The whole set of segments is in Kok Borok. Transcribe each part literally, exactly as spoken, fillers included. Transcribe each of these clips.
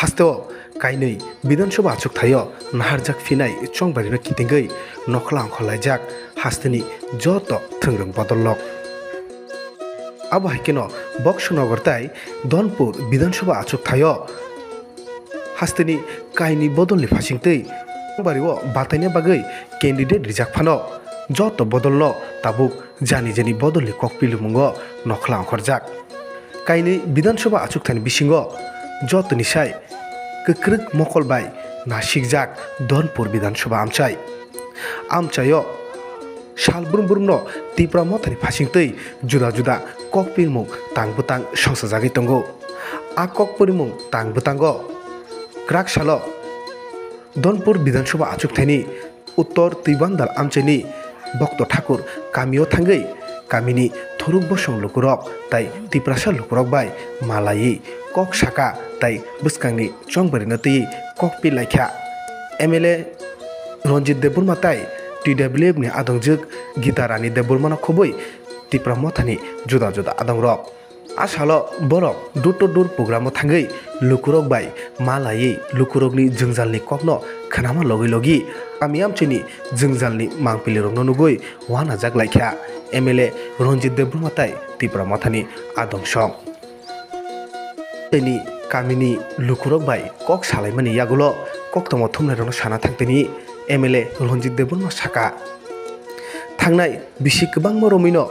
Hasteo kainwi Bidhan Sabha achukthai-o naharjak phinai chongbarino kitingwi nokhla ongkhorlaijak hasteni joto thwngrwng bodolrok. Abo hai kheno Boxonagar tai Dhonpur Bidhan Sabha achukthai-o hasteni kainwi bodolni phasingtwi chongbario bataina bagwi candidate rijak phano joto bodolno tabuk jani jani bodolni kok pilimungo nokhla ongkhorjak. Kainwi Bidhan Sabha achukthani bisingo jotoni sai kwkrwk mokol bai nasikjak Dhonpur Bidhan Sabha amchai. Amchaio sal brum brumno Tipra Mothani phasingtwi juda juda kok pilimung tang bwtang songsajagwi tongo. A kok pilimung tang bwtango kwrak salo Dhonpur Bidhan Sabha achukthaini Uttor Twibandal amchaini Bokto Thakur kamio thangwi kamini thuruk bosong lukurok tai Tiprasa lukurok bai malaiwi kok saka tai bwskangni chongbarino twiwi kok pilaikha. M L A Ranjit Debbarma tai T W F ni adongjwk Gita Rani Debbarmano khobwi Tipra Mothani juda juda adongrok. A salo borok door to door programo thangwi lukurok bai malaiwi lukurokni jwngjalni kokno khnama logi logi kami amchaini jwngjalni mangpilirokno nugwi uanajak laikha M L A Ranjit Debbarma tai Tipra Mothani adong song. Tini kamini lukurok bai kok salaimani yagulo koktwma thumnairokno sana thangtini M L A Ranjit Debbarma saka. Thangnai bisi kwbangma romwino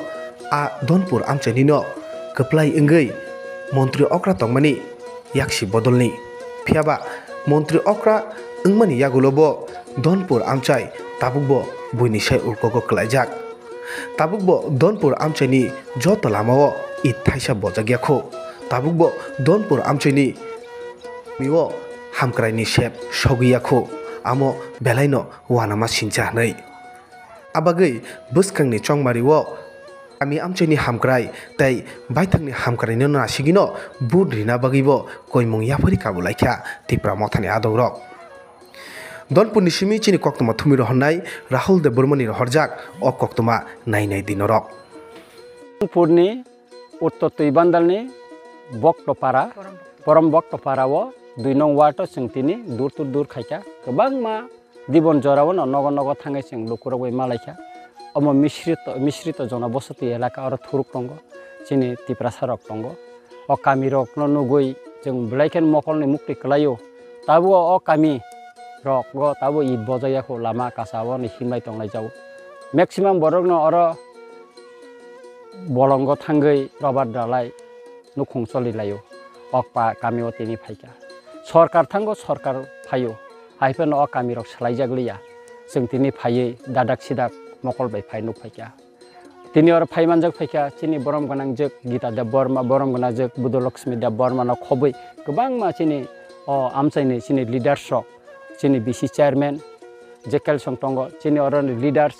a Dhonpur amchainino kwplai wngwi montri okra tongmani yaksi bodolni. Phiyaba montri okra wngmani yagulo bo Dhonpur amchai tabukbo buini sai ulkogo kwlaijak. Tabukbo Dhonpur amchaini joto lamao it thaisa bojak ya kho. Tabukbo Dhonpur amchaini mio hamkraini sep sogwi ya kho. Amo belaino uanama sincha hwnwi. Abagwi bwskangni chongmario kami amchaini hamkrai tei baithangni hamkraino nasigwino vote rina bagwibo koimung yaphari kabulaikha Tipra Mothani adongrok. Dhonpurni simi chini koktwma thumwi rohornai Rahul Debbarmani rohorjak o koktwma nainai di norok. Dhonpurni Uttor Twibandalni Boktopara, Porom Boktopara o dui nong ward o chwng tini dur tur dur khaikha. Kwbangma dibon jorao no nogo nogo thangwi chwng lukurok bai malaikha. Omo misrito, misrito jonobosoti elaka oro thuruk tongo. Chini Tiprasa rok tongo. O kami rokno nugwi chwng belai kheno mokolni mukti kwlaio. Tabuk o kami rok o tabuk it bojak ya kho lama kasa o ni himlai tonglai jao. Maximum borok no oro bolongo thangwi rubber dalai nukhung choli laio. Ok pa kami o tini phaikha. Sorkar thango sorkar phaio. Hai phano o kami rok swlai jak liya. Chwng tini phaiwi dadak sidak mokol bai phai nuk phaikha. Tini oro phai manjak phaikha chini borom gwnangjwk Gita Debbarma, borom gwnangjwk Budolokshmi Debbarma no khobwi kwbangma chini o amchaini chini leaders rok, chini B C chairman Jekel Song tongo, chini oroni leaders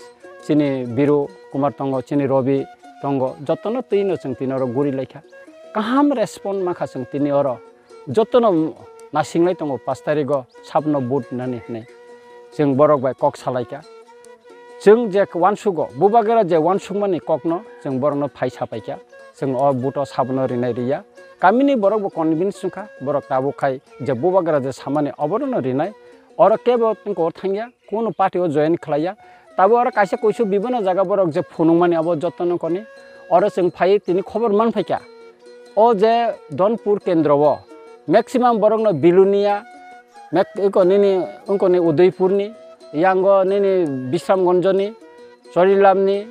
chini Biru Kumar tongo, chini Robi tongo, jotono twi no chwng tini oro guri laikha. Kaham respond mankha chwng tini oro. Jotono nasinglai tongo pash tarigo sabno vote nani hinwi. Chwng borok bai kok salaikha. Chwng je uansugo, bubagra je uansukmani kokno chwng borokno phai sapaikha. Chwng o vote o sabno rinai riya. Kamini borok bo convince wngkha, borok tabuk khai je bubagra je samani oborokno rinai. Oro kebo tongko thangya. Kunu party o join khlaiya. Tabo oro kaisa kuisu bibino jaga borok je phunukmani abo jotono koni. Oro chwng phai tini khobor man phaikha. O je Dhonpur kendro o maximum borokno Bilonia, mek-, iko nini, ungkoni Udaipurni, yango nini Bisramganjoni, Chorilamni,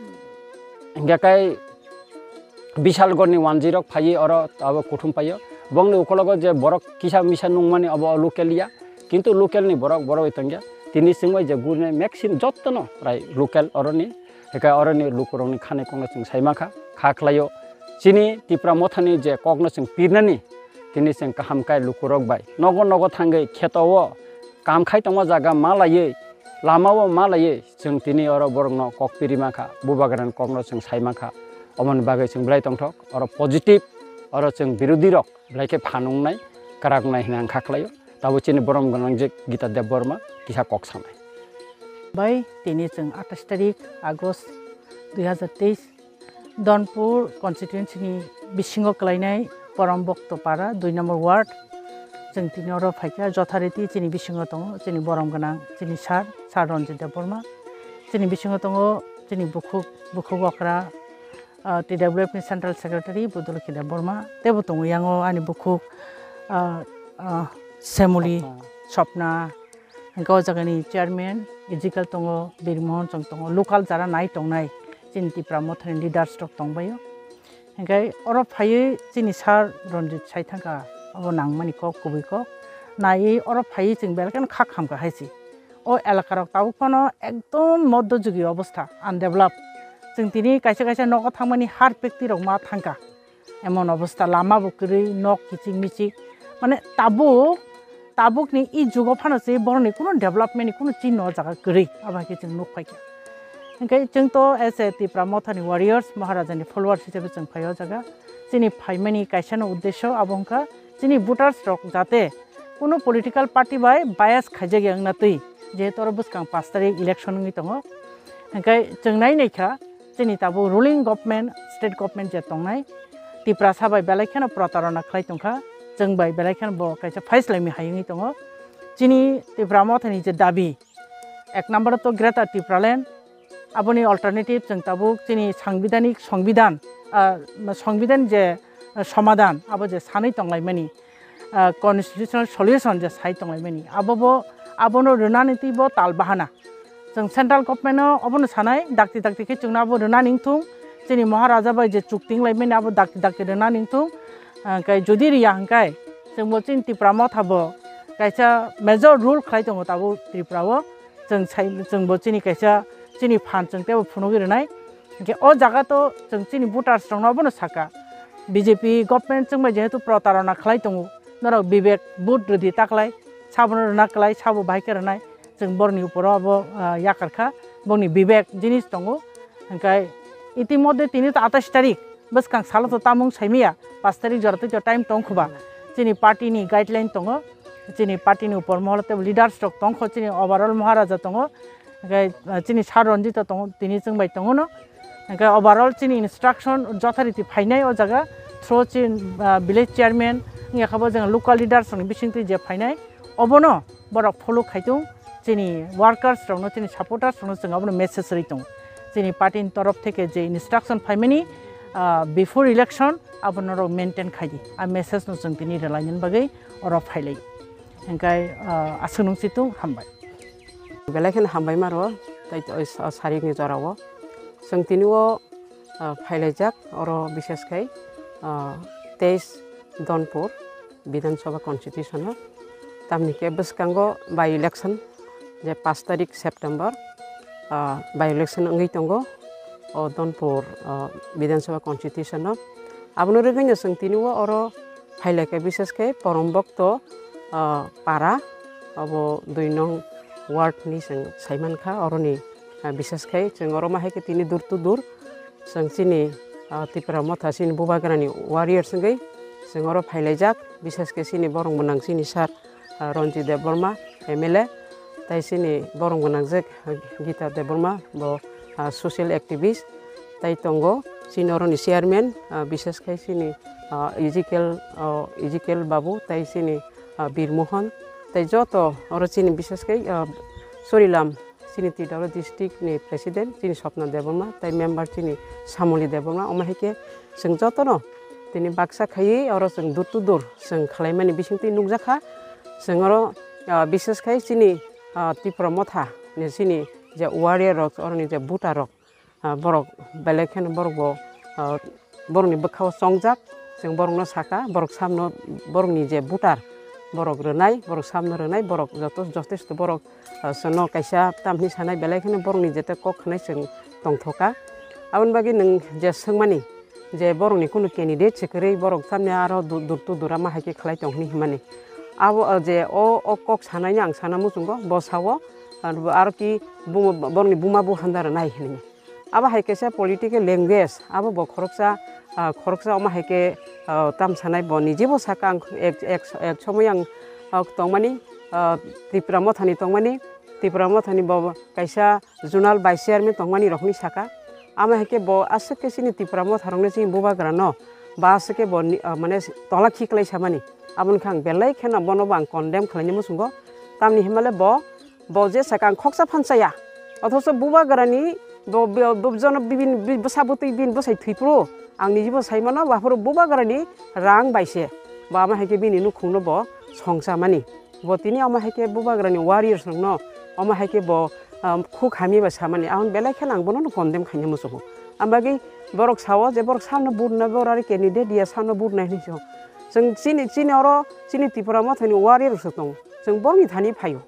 hingke kai Bisalgorni wanjwi rok phaiwi oro abo kuthum paio. Bongni ukologo je borok kisa misa nungmani abo local ya. Kintu local ni borok borok bai tongya. Tini chwngbai je gurine maximum jottono prai local oroni. Hika oroni lukurokni khani kokno chwng sai mankha. Kha khlaio. Chini Tipra Mothani je kokno chwng pirnani. Tini chwng kaham kai lukurok bai. Nogo nogo thangwi kheto o kam khai tongma jaga ma laiwi, lama o ma laiwi. Chwng tini oro borokno kok piri mankha, bubagrani kokno chwng sai mankha. Omoni bagwi chwng belai tongthok, oro positive, oro chwng birodhi rok belai khe phanungnai, kwraknai hwnwi ang kha khlaio. Tabo chini borom gwnang je Gita Debbarma kisa kok sanai. Bai tini chwng atais tarik August dui hazar teis Dhonpur constituency ni bisingo kwlainai Porom Bokto Para dui number ward. Chwng tini oro phaikha, jothariti chini bisingo tongo chini borom gwnang chini sir, Sir Ranjit Debbarma. Chini bisingo tongo chini bukhuk, bukhuk okra, ah, T W F ni Central Secretary Budolokhi Debbarma. Teibo tongo yango ani bukhuk, ah, ah, Semuli Swapna. Swapna. Hwnkhe o jagani chairman, Ezekiel tongo, Birmohon chwng tongo, local jara nai tongnai chini Tipra Mothani leaders rok tongbaio. Hwnkhe oro phaiwi chini sir Ranjit sai thangkha, abo nangmani kok, kubui kok. Naiwi oro phaiwi chwng belai kheno kha khamkha hai se. O elaka rok tabuk phano ekdom moddo jugi obostha, undeveloped. Chwng tini kaisa kaisa nogo thangmani har pekti rok ma thangkha. Emon obostha, lama bo kwrwi, nok kichik michik. Mane tabuk, tabukni i jugo phano se borokni kuno development ni kuno chinno o jaga kwrwi, abo hai khe chwng nuk phaikha. Hwnkhe chwng to as a Tipra Mothani warriors, Maharajani followers hisabe chwng phai o jaga. Chini phaimani kaisano uddesho abo wngkha, chini voters rok jate kuno political party bai bias khaijak ya wngna twi, jehetu oro bwskang pash tarik election wngwi tongo. Hwnkhe chwng nai naikha, chini tabuk ruling government, state government je tongnai, Tiprasa bai belai kheno protarona khlai tongkha, chwng bai belai kheno bo kaisa phaislaimwi hai wngwi tongo. Chini Tipra Mothani je dabi, ek number to Greater Tipraland, aboni alternative chwng tabuk chini sangbidhanik, songbidhan, ah, songbidhan je, ah, somadhan, abo je sanwi tonglaimani, ah, constitutional solution je sai tonglaimani, abo bo, abono rwnani twi bo tal bahana. Chwng central government no obono sanai, dakti dakti khe chwngno abo rwnani wngthung, chini Maharaja bai je chukti wnglaimani abo dakti dakti rwnani wngthung. Ah, hwnkhe jodi riya hwnkhe chwngbo chini Tipra Motha bo kaisa major role khlai tongo tabuk Tripura o. Chwng sai, chwngbo chini kaisa chini phan chwng teibo phunugwi rwnai. Hwnkhe o jaga to chwng chini voters rokno obono saka, B J P government chwngbai jehetu protarona khlai tongo, norok bibek vote rwdi taklai, sabono rwna klai, sabo bahai khe rwnai, chwng borokni uporo abo, ah, yakarkha, bongni bibek jinis tongo. Hwnkhe itimodhye tini to atais tarik, bwskang salo to tamung saimaya, pash tarik jora twi to time tongkhoba, chini party ni guideline tongo, chini party ni upor moholo tei leaders rok tongkho, chini overall Maharaja tongo, hwnkhe, ah, chini Sir Ranjit to tongo, tini chwngbai tongo no. Hwnkhe overall chini instruction jothariti phainai o jaga through chini, ah, village chairman, wngya khe bo jwng local leaders rokni bisingtwi je phainai, obono borok follow khai tongo, chini workers rokno, chini supporters rokno chwng abono message rwi tongo. Chini party ni torof theke je instruction phaimani, ah, before election abono norok maintain khai di. A message no chwng tini rwlainani bagwi oro phailai. Hwnkhe, ah, aswk nung si tung, hambai. Belai kheno hambai maro, tai to, o sarikni jorao. Chwng tini o, ah, phailaijak, oro bishes khai, ah, teis Donpur Bidhan Sabha constitution o. Tamni khe bwskango by election, je pash tarik September, ah, by election wngwi tongo o Donpur, ah, Bidhan Sabha constitution o. Abono rwgwino chwng tini o oro phailaikha, bishes khe Porom Bokto, ah, para, abo dui nong ward ni chwng saimankha, oroni, ah, bishes khe chwng oro ma hai khe tini dur to dur chwng chini, ah, Tipra Motha chini Bubagrani warriors wngwi chwng oro phailaijak, bishes khe chini borok mwnang chini sir, ah, Ranjit Debbarma, M L A, tai chini borok gwnangjak, ah, Gita Debbarma, bo, ah, social activist, tai tongo chini oroni chairman, ah, bishes khai chini, ah, Ezekiel, ah, Ezekiel Babu, tai chini, ah, Bir Mohan, tai joto oro chini bishes khai, ah, Sorilam, chini T W district ni president, chini Swapna Debbarma, tai member chini Samoli Debbarma, omo hai khe chwng jotono tini baksa khaiwi oro chwng dur to dur chwng khwlaimani bisingtwi nukjakha. Chwng oro, ah, bishes khai chini, ah, Tipra Motha ni chini je warrior rok, oroni je voter rok, ah, borok belai kheno borok bo, ah, borokni bwkhao chongjak, chwng borokno saka, borok samno borokni je voter, borok rwnai, borok samno rwnai, borok joto, jotesto borok, ah, chwngno kaisa tamni sanai, belai kheno borokni jete kok khnai chwng tongthoka. Aboni bagwi nwng je swngmani je borokni kunu candidate se kwrwi, borok tamni aro du-, dur to dura ma hai khe khlai tong hwnwi hwnmani. Abo, ah, je o, o kok sanaino ang sana muchungo, bo sao, ah, aro ki buma, borokni buma bo handa rwnai hwnwi. Abo hai kaisa political language, abo bo khoroksa, ah, khoroksa omo hai khe, ah, tam sanai bo nijebo saka ang ek, ek, ek somoi ang, ah, tongmani, ah, Tipra Mothani tongmani, Tipra Mothani bo kaisa zonal vice chairman tongmani rok hinwi saka. Amo hai khe bo aswk khe chini Tipra Motha rokno chini bubagra no ba aswk khe bo ni, ah, mane tola khiklai samani. Aboni khe ang belai kheno bono bo ang condemn khlaina muchungo. Tamni himale bo, bo je saka ang khoksa phan chaya. Othocho bubagrani bo, bo, bo jono bibin, bi-, bwsa bwtwi bini bwsai thwi phuru ang nijibo sai mano, baphuru bubagrani rang bai se. Bo ama hai khe bini nukhungno bo songcha mani. Bo tini omo hai khe bubagrani warriors rokno, omo hai khe bo, um, khuk hamya bai samani, ahon belai kheno ang bono no condemn khaina muchungo. Ang bagwi borok sao je borok sano vote nai, borok ari candidate ya sano vote nai hinwi sao. Chwng chini, chini oro chini Tipra Mothani warriors rok tongo. Chwng borokni thani phaio.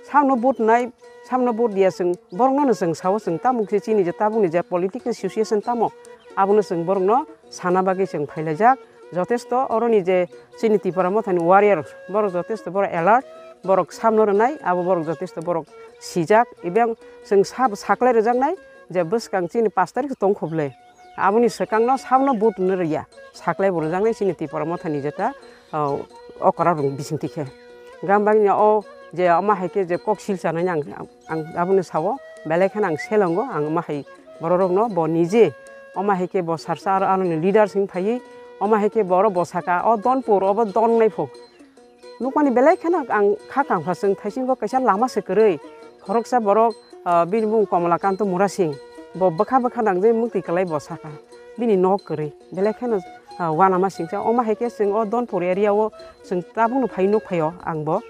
Sano vote nai, sano vote ya chwng borokno no chwng sao, chwng tamo khe chini je tabukni je political situation tamo, abono chwng borokno sana bagwi chwng phailaijak. Jotesto oroni je chini Tipra Mothani warrior, borok jotesto borok alert, borok samno rwnai, abo borok jotesto borok sijak, ebeng chwng sab-, saklai rwjaknai je bwskang chini pash tarikh tong kho bwle. Aboni swkangno samno vote no rwya, saklai bo rwjaknai chini Tipra Mothani jeta, o, okra rok bisingtwi khe. Gam bagwi o je omo hai khe je kok sil chanai ang, ang, ang abono sao, belai kheno ang selongo, ang omo hai bororokno bo nije omo hai khe bo sarsa aro anoni leaders wng phaiwi omo hai khe borok bo saka o Donpur obo don nai pho. Nukmani belai kheno ang kha kangpha chwng thaisingo kaisa lama se kwrwi. Khoroksa borok, ah, bini bumung Komolakanta Murasing. Bo bwkha bwkha nang je muktwi kwlai bo saka. Bini nok kwrwi. Belai kheno, ah, uanama singcha. Omo hai khe chwng o Donpur area o chwng tabukno phai nuk phaio ang bo.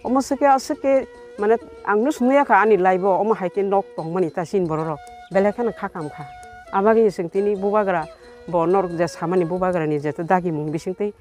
Omo swkhe, swkhe mane ang no sumui ya kha ani life o omo hai khe nok tongmani ta chini borok rok. Belai kheno kha kam kha. Abagini chwng tini bubagra bo norok je samani bubagrani je dagimung bisingtwi